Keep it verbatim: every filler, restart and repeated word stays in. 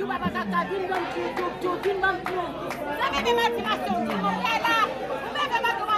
Papa Kaka, vin ban m tchou, tchou, tchou, vin ban m tchou. Sa vin ban m tchou, tchou, tchou, tchou, la. Ou pa ka ban m